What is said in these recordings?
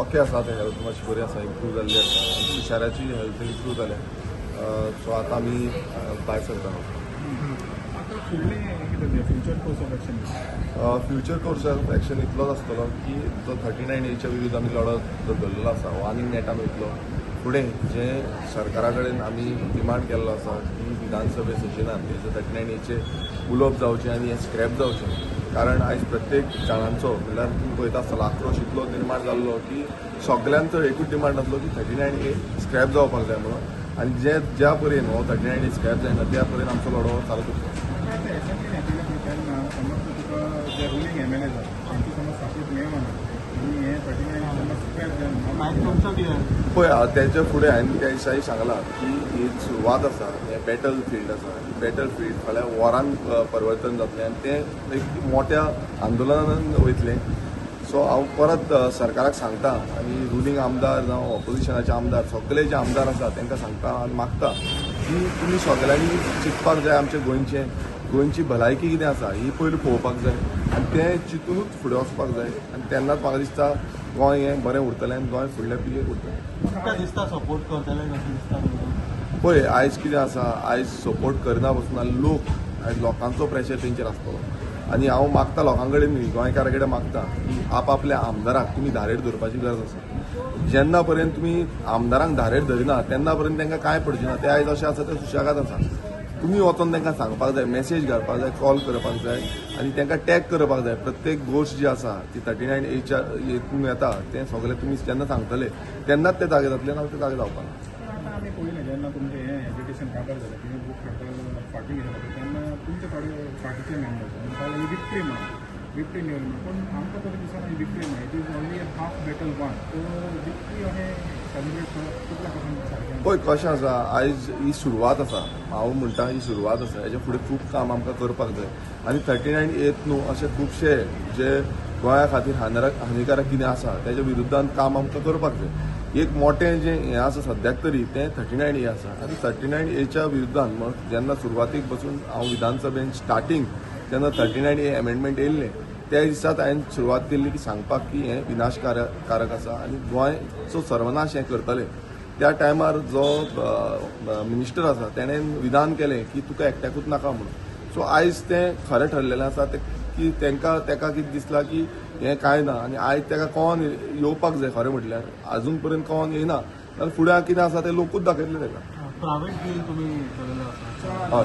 Okay आसा तें health मातशी बरी आसा, इम्प्रूव जाल्ली आसा. तुषाराची हेल्थ इम्प्रूव जाल्या. सो आतां आमी भायर सरता. फ्युचर कोर्स ऑफ एक्शन इतलोच आसतलो की जो 39 एच्या विरुद्ध आमी लढत जो धरलेलो आसा हो आनीक नेटान वयतलो. फुडें जें सरकारा कडेन आमी डिमांड केल्लो आसा की विधानसभे सेशनान हेजो 39 एचे उलोवप जावचें आनी हें स्क्रॅप जावचें. कारण आयज प्रत्येक जाणांचो म्हणल्यार तुमी पळयता आसतलो आक्रोश इतलो निर्माण जाल्लो की सगल्यांचो एकूच डिमांड आसलो की 39 ए स्क्रॅप जावपाक जाय म्हणून. आनी जे ज्या परेन हो 39 ए स्क्रॅप जायना त्या परेन आमचो लढो चालूच उरतलो. पळय तेच्या फुडें हांवें त्या दिसाय सांगलां की ही सुरवात आसा, हें बॅटल फिल्ड आसा. बॅटल फिल्ड फाल्यां वॉरान परिवर्तन जातलें आनी तें एक मोठ्या आंदोलनान वयतलें. सो हांव परत सरकाराक सांगता आनी रुलींग आमदार जावं ऑपोजिशनाचे आमदार सगळे जे आमदार आसा तांकां सांगता आनी मागता की तुमी सगळ्यांनी चिंतपाक जाय आमचे गोंयची भलायकी कितें आसा ही पयलीं पळोवपाक जाय आनी तें चिंतुनूच फुडें वचपाक जाय. आनी तेन्नाच म्हाका दिसता गोंय हें बरें उरतलें आनी गोंय फुडल्या पिळगेक उरतलें. सपोर्ट करतले कशें दिसता? पळय आयज कितें आसा, आयज सपोर्ट करना पसून लोक आयज लोकांचो प्रेशर तेंचेर आसतलो. आनी हांव मागता लोकां कडेन न्हय, गोंयकारां कडेन मागता की आपआपल्या आमदाराक तुमी धारेर धरपाची गरज आसा. जेन्ना पर्यंत तुमी आमदारांक धारेर धरिना तेन्ना पर्यंत तांकां कांय पडचें ना. ते आयज अशें आसा ते सुशेगाद आसा. तुमी वचोन तांकां सांगपाक जाय, मॅसेज घालपाक जाय, कॉल करपाक जाय आनी तांकां टॅग करपाक जाय. प्रत्येक गोश्ट जी आसा ती 39 एच्या हितून येता तें सगळें तुमी जेन्ना सांगतले तेन्नाच ते जागे जातले, ना ते जागे जावपाक ना. आमी पळयलें जेन्ना तुमचें हें एज्युकेशन काबार जालें, तुमी बूक हडताल फाटीं घेतला तेन्ना तुमचे थोडे फाटीचे मेंबर्स म्हणटाले ही विक्ट्री म्हण, विक्ट्री मेळून. पूण आमकां तरी दिसना ही विक्ट्री म्हण. It is only a half battle won. So victory अशें सेलिब्रेट करप कितल्या पर्संट सारकें? पळय कशें आसा, आयज ही सुरवात आसा. हांव म्हणटा ही सुरवात आसा, हेच्या फुडें खूब काम आमकां करपाक जाय. आनी 39 एत न्हू अशे खुबशे जे गोंया खातीर हानिकारक कितें आसा तेच्या विरुद्धान काम आमकां करपाक जाय. एक मोठें जें हें आसा सद्याक तरी तें 39 ए आसा. आनी 39 एच्या विरुद्धान मग जेन्ना सुरवातीक बसून हांव विधानसभेन स्टार्टींग जेन्ना 39 ए एमेंडमेंट येयल्लें त्या दिसात हांवें सुरवात केल्ली की सांगपाक की हें विनाशकारक आसा आनी गोंयचो सर्वनाश हें करतले. त्या टायमार जो मिनिस्टर आसा तेणें विधान केलें की तुका एकट्याकूच नाका म्हणून. सो आयज तें खरें ठरलेलें आसा तें की तांकां तेका कितें दिसलां की हें कांय ना आनी आयज तेका कोण येवपाक जाय. खरें म्हटल्यार अजून पर्यंत कोण येयना जाल्यार फुडें कितें आसा तें लोकूच दाखयतले तेका. प्रायवेट बील तुमी केलेलें आसा? हय,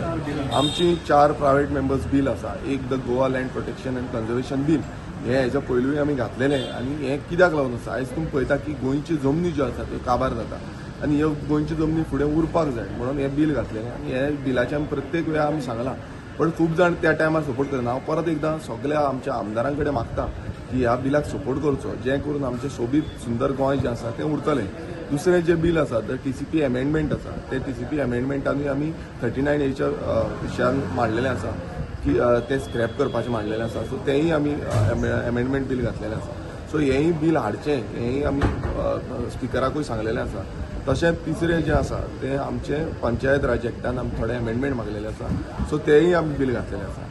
आमची 4 प्रायवेट मेंबर्स बील आसा. एक the Goa land protection and conservation bill, हें हेच्या पयलूय आमी घातलेलें. आनी हें कित्याक लागून आसा, आयज तुमी पळयता की गोंयची जमनी ज्यो आसा त्यो काबार जाता आनी ह्यो गोंयची जमनी फुडें उरपाक जाय म्हणून हें बील घातलेलें. आनी हे बिलाचें आमी प्रत्येक वेळा आमी सांगलां, पण खूब जाण त्या टायमार सपोर्ट करना. हांव परत एकदां सगल्या आमच्या आमदारां कडेन मागता की ह्या बिलाक सपोर्ट करचो, जें करून आमचें सोबीत सुंदर गोंय जें आसा तें उरतलें. दुसरें जें बील आसा the TCP amendment आसा, तें TCP एमेंडमेंटानूय आमी 39 एच्या विशयान मांडलेलें आसा की तें स्क्रॅप करपाचें मांडलेलें आसा. सो तेंय आमी एमेंडमेंट बील घातलेलें आसा. सो हेंय बील हाडचें हेंय आमी स्पिकराकूय सांगलेलें आसा. तशेंच तिसरें जें आसा तें आमचें पंचायत राज एक्टान आमी थोडे एमेंडमेंट मागलेले आसा. सो तेंय आमी बील घातलेलें आसा.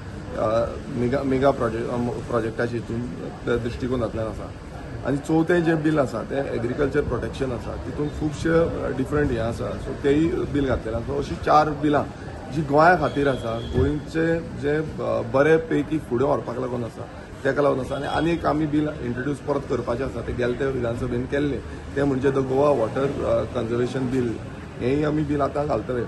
मेगा प्रोजेक्टाच्या हितून दृश्टिकोनांतल्यान आसा. आनी चवथें जें बील आसा तें एग्रीकल्चर प्रोटेक्शन आसा, तितून खुबशे डिफरंट हें आसा. सो तेंय बील घातलेलें आसा. अशीं 4 बिलां जी गोंया खातीर आसा, गोंयचे जे बरे पैकी फुडें व्हरपाक लागून आसा तेका लागून आसा. आनी आनी एक आमी बील इंट्रोड्यूस परत करपाचें आसा, तें गेले ते विधानसभेन केल्लें, तें म्हणजे the Goa water conservation bill, हेंय आमी बील आतां घालतले.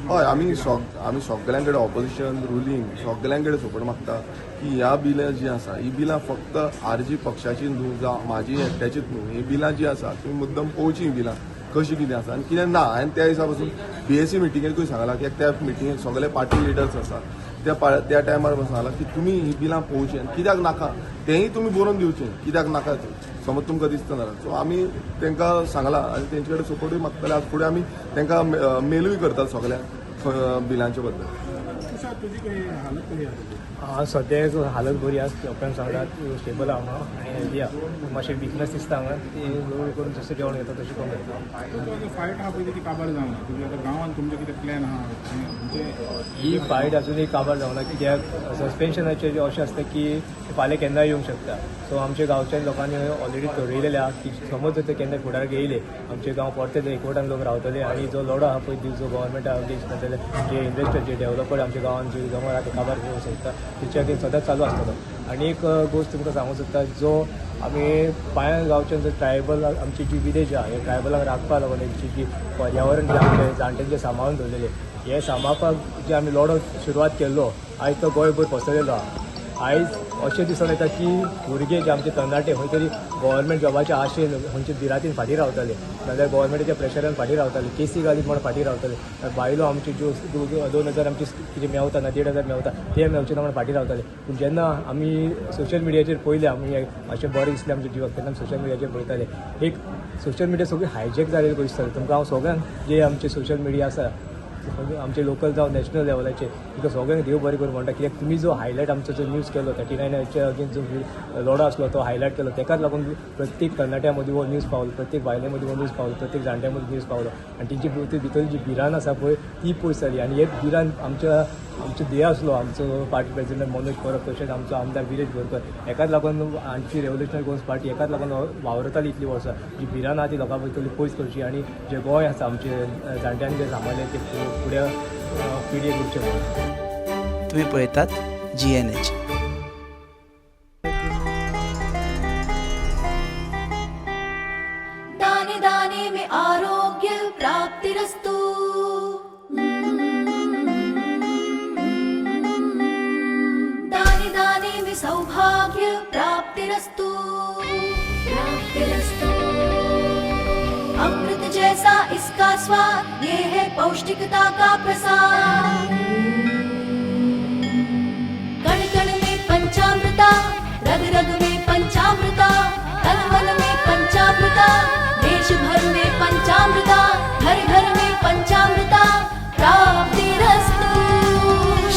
हय, आमी सगळ्यां कडेन ऑपोजिशन रुलींग सगळ्यां कडेन सपोर्ट मागता की ह्या बिलां जीं आसा ही बिलां फक्त आरजी पक्षाची न्हू जावं म्हाजी एकट्याचीच न्हू, ही बिलां जीं आसा तुमी मुद्दम पळोवची ही बिलां कशी कितें आसा आनी कितें ना. हांवें त्या दिसा पासून BAC मिटिंगेकूय सांगलां की त्या मिटिंगेक सगळे पार्टी लिडर्स आसा त्या टायमार सांगलां की तुमी ही बिलां पळोवची आनी कित्याक नाका तेंय तुमी बरोवन दिवचें, कित्याक नाका तें समज तुमकां दिसता जाल्यार. सो आमी तांकां सांगलां आनी तेंचे कडेन सपोर्टूय मागतले. आज फुडें आमी तांकां मेलूय करतात सगळ्या बिलांचे बद्दल. तुजी कशी हालत कशी आसा तुजी? हांव सद्या हालत बरी आसा, डॉक्टरान सांगला स्टेबल आहा हांव आनी हेल्दी आहा. मातशें विकनस दिसता हांगा, ती हळू करून जशें जेवण घेता तशें कमी जाता. तुजो फायट आहा पळय ती काबार जावना तुजे आतां गांवांत तुमचें कितें प्लॅन आहा म्हणजे? ही फायट अजुनूय काबार जावना, कित्याक सस्पेन्शनाचें अशें आसता की फाल्यां केन्नाय येवंक शकता. सो आमच्या गांवच्या लोकांनी ऑलरेडी ठरयलेलें आहा की समज जर ते केन्ना फुडाराक येयले, आमचे गांव परते ते एकवटान लोक रावतले आनी जो लढो आहा पळय जो गव्हर्मेंटा अगेन्स्ट नाजाल्यार जे इन्वेस्टर जे डेव्हलपर आमच्या गांवांत जे जमर आहा ते काबार करूंक सोदता तेच्या खातीर सदांच चालू आसतलो. आनी एक गोश्ट तुमकां सांगूंक सोदता, जो आमी पांया गांवच्यान जो ट्रायबल आमची जी विलेज आहा, ह्या ट्रायबलांक राखपाक लागून तेंची जी पर्यावरण जें आमचें जाणट्यांचें सांबाळून दवरलेलें, हें सांबाळपाक जे आमी लढो सुरवात केल्लो आयज तो गोंयभर पसरलेलो आहा. आयज अशें दिसून येता की भुरगे जे आमचे तरणाटे खंय तरी गव्हर्मेंट जॉबाच्या आशेन खंयच्या भिरांतीन फाटीं रावताले, नाजाल्यार गव्हर्मेंटाच्या प्रेशरान फाटीं रावताले, केसी घालीत म्हण फाटीं रावताले. बायलो आमच्यो ज्यो 2000 आमची कितें मेवता ना 1500 मेवता ते मेवचे ना म्हण फाटीं रावताले. पूण जेन्ना आमी सोशल मिडियाचेर पळयलें, आमी अशें बरें दिसलें आमच्या जिवाक तेन्ना आमी सोशल मिडियाचेर पळयताले. एक सोशल मिडिया सगळी हायजॅक जालेली कशी दिसता तुमकां. हांव सगळ्यांक जे आमचे सोशल मिडिया आसा आमचे लोकल जावं नॅशनल लेवलाचे तुमकां सगळ्यांक देव बरें करूं म्हणटा, कित्याक तुमी जो हायलायट आमचो जो न्यूज केलो 39 अगेन्स्ट जो लढो आसलो तो हायलायट केलो, तेकाच लागून प्रत्येक तरणाट्या मदीं हो न्यूज पावलो, प्रत्येक बायले मदीं हो न्यूज पावलो, प्रत्येक जाणट्या मदीं न्यूज पावलो आनी तेंची भितर जी भिरांत आसा पळय ती पयस जाली. आनी हे भिरांत आमच्या आमचो ध्येय आसलो आमचो पार्टी प्रेसिडेंट मनोज परब तशेंच आमचो आमदार विरेश बोरकर, हेकाच लागून आमची रेवोल्युशनरी गोवन्स पार्टी हेकाच लागून वावरताली इतलीं वर्सां. जी भिरांत आहा ती लोकां भितरली पयस करची आनी जें गोंय आसा आमचें जाणट्यांनी जें सांबाळ्ळें तें फुडें पिळगेक उरचें म्हणून. तुम्ही पळयतात GNH. दाने दाने में आरोग्य प्राप्तिरस्तु. दाने दाने में सौभाग्य प्राप्तिरस्तु. प्राप्तिरस्तु. अमृत जैसा इसका स्वाद, ये है पौष्टिकता का प्रसाद. कण कण में पंचामृता, रग रग में पंचामृता, तन मन में पंचामृता, देश भर में पंचामृता, घर घर में पंचामृता प्राप्तिरस्तु.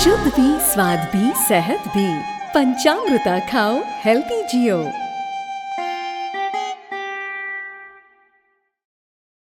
शुद्ध भी, स्वाद भी, सेहत भी. पंचामृता खाओ, हेल्दी जियो.